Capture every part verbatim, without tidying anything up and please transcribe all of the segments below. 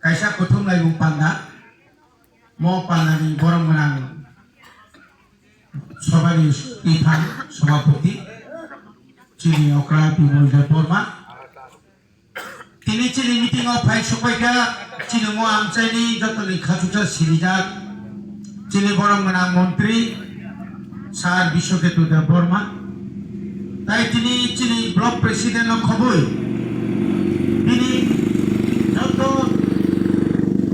kaisa kuthum laibung panda, mo pandani borom gwnang sobani iphang sobapoti chini okra Bimol Debbarma. Tini chini meeting o phai sokpaikha chini mo amchaini jotoni khachuksa sirijak chini borom gwnang montri Sir Biswaketu Debbarma. Tai tini chini block president no khoboi bini joto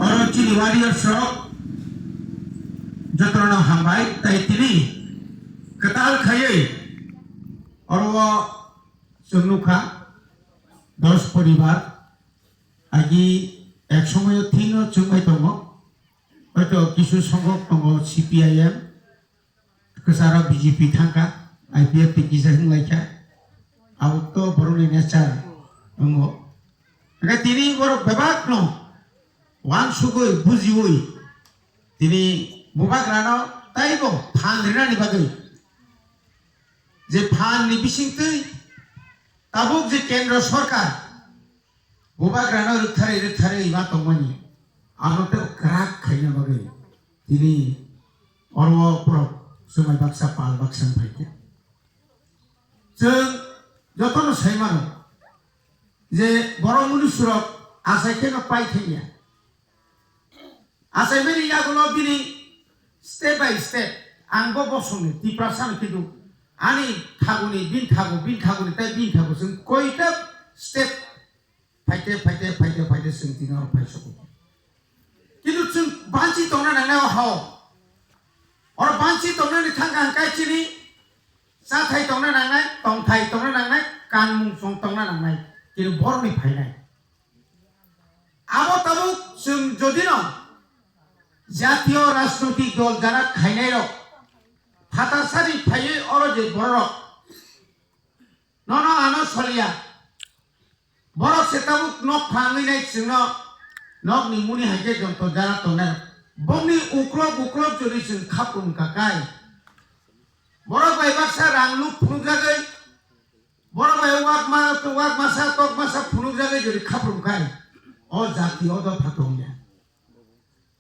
oro chini warriors rok jotono hambai tai tini kwtal khaiwi oro o chwng nukha dos poribar agi ek somoyo thino chwngbai tongo. Hoito kisu songok tongo C P I M, kwcharo B J P thangkha, I P F T kisa hwnlaikha. Abo to borokni nature wngo. Hwnkhe tini borok bebakno wansugwi bujiwi tini bubagrano taibo phan rinani bagwi je phan ni bisingtwi tabuk je kendro sorkar bubagrano rwktharwi rwktharwi ma tongmani, abo tei kwrak khaina bagwi tini oro borok swmai baksa pal baksa wng phaikha. Chwng jotono sai mano je borok munusurok achai kheno pai thangya. Achaimani yagulo bini step by step ang bo bosongni Tiprasani kidu ani thaguni, bin thagu, bin thaguni, tei bin thagu chwng koita step phaite, phaite, phaite, phaite chwng tini oro phai sokgo. Kintu chwng banchi tongna nangnai o hao. Oro banchi tongnani thangkha hwnkhe chini chathai tongna nangnai, tongthai tongna nangnai, kanmung chong tongna nangnai, kintu borokni phainai. Abo tabuk chwng jodino jatiyo rajnoitik dol jara khainairok phatar sari phaiwi oro je bororok nono ano soliya. Borok se tabuk nok phangwi nai chwngno nokni muni hai khe jonto jara tongnai. Bokni uklok uklok jodi chwng khapung kakai. Borok bai baksa rang nuk phunukjagwi, borok bai wak ma, wak masa, tok masa phunukjagwi jodi khapung kai. O jati o dopha tongya.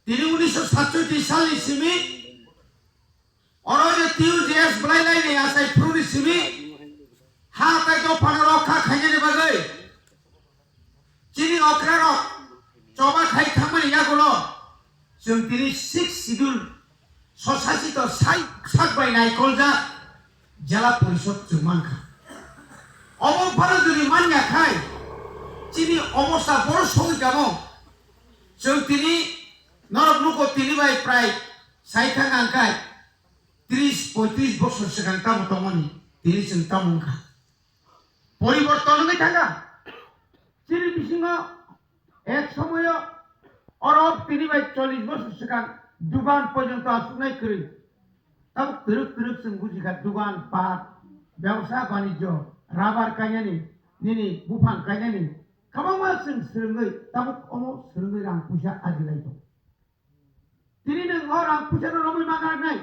Tini unisho satchoti salni simi oro je T U J S bwlai laini achai phuruni simi ha tai dophano rokha khainani bagwi chini okrarok choba khai thangmani yagulo chwng tini six schedule sosasito sai sak bai naikoljak jela porishod chwng mankha. Omo phano jodi manya khai chini omosta boro sogwi tamo. Chwng tini norok nuko tini bai prai sai thang ang kai tris poitris bosor swkang tamo tongmani tini chwng tamo wngkha. Poriborton wngwi thangkha. Chini bisingo ek somoyo oro tini bai chollish bosor swkang dugan porjonto asuknai kwrwi. Tabuk twrwk twrwk chwng bujikha dugan pat, bebsa banijyo, rubber kainani, nini buphang kainani, kwbangma chwng swrwngwi tabuk omo swrwngwi rang puisa ajilai tongo. Tini nwng o rang puisa no romwi ma nangnai.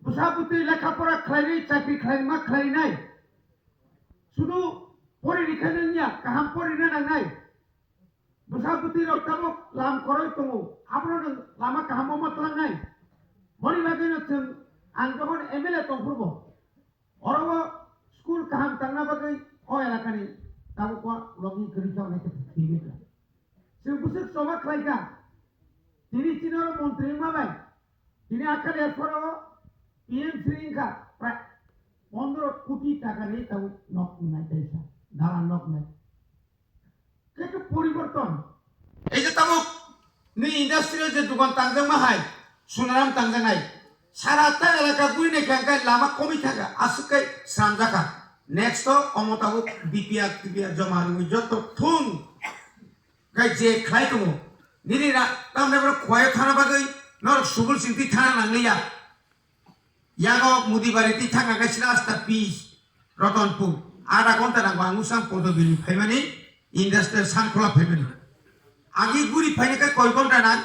Bwsa bwtwi lekha pora khlainai, chakri khlainai ma khlainai. Sudu pori rikha nangya, kaham pori na nangnai. Bwsa bwtwi rok tabuk lam koroi tongo, abono nwng lama kaham omo tlangnai. Boni bagwi no chwng ang jokhon M L A tongphuru bo. Oro o school kaham tangna bagwi o elakani tabuk o logi kwrwi kha hwnwi khe thwimwi kha. Chwng bwswk choba khlai kha. Tini chini oro montri wngma bai tini akhani aphoro o P M Shri wngkha prai pondro koti taka ni tabuk nok wngnai kaisa dalan nok wngnai. Khe khe poriborton. Ei je tabuk ni industry o je dukan tangjakma hai, Sunaram tangjaknai. Sara ta elaka bui nai kha, hwnkhe lama komwi thangkha, aswk khe sramjakha. Next o omo tabuk B P R, T P R joma rwui joto thung khe je khlai tongo. Nini ra-, tamni borok Khowai o thana bagwi norok Subul Singti thana nangliya. Yago Mudibari twi thangkha khe sila asta pis Ratanpur. Adha ghonta nango ang usang Podobili phaimani, industrial Sangkhola phaimani. Agi guri phaini khe koi ghonta nang?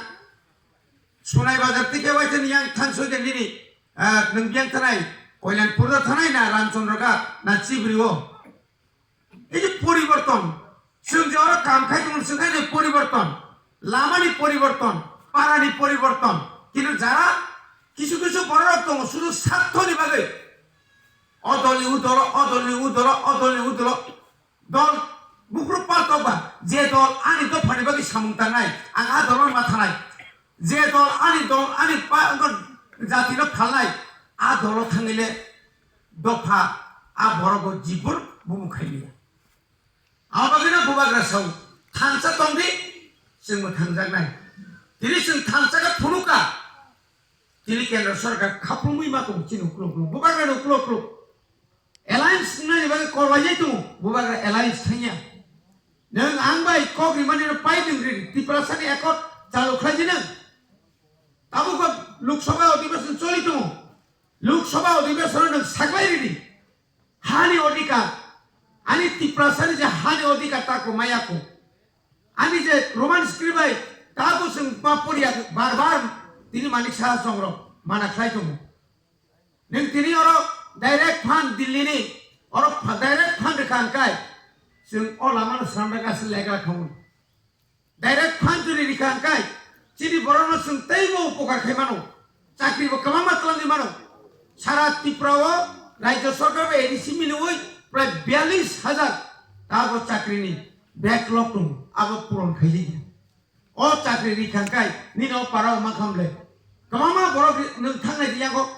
Sonai Bazar twi khe waisa ni yang thangsoi de nini, ah, nwng biyang thanai, Koilanpur o thanai na Ramchandra Ghat na Chibri o? Ei je poriborton. Chwng je oro kam khai tongo, chwng khai ni poriborton, lamani poriborton, parani poriborton. Kintu jara kisu kisu bororok tongo, sudu sarthoni bagwi o dolni u dolo, o dolni u dolo, o dolni u dolo. Dol buphuru paltok ba, je dol ani dophani bagwi samung tangnai, ang a dolo ma thanai. Je dol ani dol ani pa-, jatino phalnai, a dolo thangile dopha a borogo jibon bumung khailiya. Abo bagwino bubagra sao, thansa tongdi, chwngbo thangjaknai. Tini chwng thansa khe phunukha, tini kendra sorkar khaphumwi ma tongo chini uklok uklok. Bubagra ni uklok uklok alliance wngnani bagwi kok laijai tongo, bubagra alliance thangya. Nwng ang bai kok rimani no pai nwng ri, Tiprasani accord chalu khlaidi nwng. Tabukbo Lok Sabha Adhibeshon choli tongo. Lok Sabha Adhibeshon nwng saklai ridi. Hani odhikar, ani Tiprasani je hani odhikar tako maya ko. Ani je Roman script bai tako chwng ma poriya bar bar tini Manik Saha songrok mana khlai tongo. Nwng tini oro direct fund Delhi ni oro pha-, direct fund rwkha hwnkhe chwng o lama no swnamjak aswk legra khaui. Direct fund jodi rikha hwnkhe chini borokno chwng teibo upokar khai mano, chakri bo kwbangma twlangwi mano. Sara Tripura o Rajya Sarkar bai A D C miliwi prai biyalish hajar tago chakri ni backlog tongo, abo puron khaijak ya. O chakri rikha hwnkhe nini o para o mankha mle kwbangma borok ri-, nwng thangnai di yago.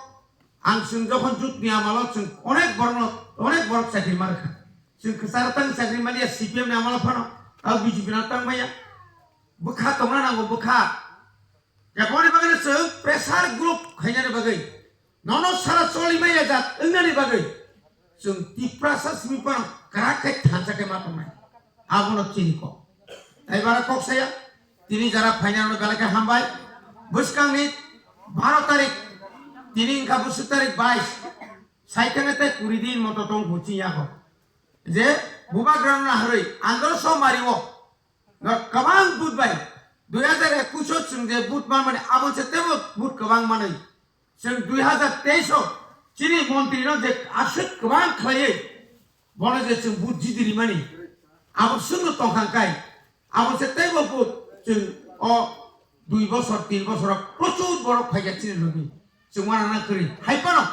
Ang chwng jokhon jut ni amalo chwng onek borokno, onek borok chakri ma rwkha. Chwng kwcharo tang chakri maliya C P M ni amalo phano, tabo B J P no tang maya. Bwkha tongna nango, bwkha. Aboni bagwino chwng pressure group khainani bagwi, nono sara choli maya jat wngnani bagwi chwng Tiprasa simi phano kwrak khai thansa khe ma tongnai. Abono chini kok. Tai bara kok saya, tini jara phainani belai khe hambai. Bwskangni baro tarik, tini wngkha bwswk tarik bais, saithangni tei kuri din moto tong buching yago. Je bubagrano naharwi andro so mario. Kwbang vote bai dui hajar ekush o chwng je vote manmani, abo se teibo vote kwbang manwi. Chwng dui hajar teis o chini montri no je aswk kwbang khlaiwi bono je chwng vote jidi rimani, abo chwngno tongkha hwnkhe abo se teibo vote chwng o dui bosor, tin bosor o prochur borok phaikha chini logi. Chwng uanana kwrwi. Hai phano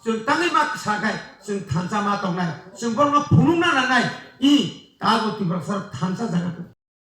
chwng tangwi ma kwsa khai chwng thansa ma tongnai. Chwng borokno phunukna nangnai. I, tabuk Tiprasa thansa jaga tongo.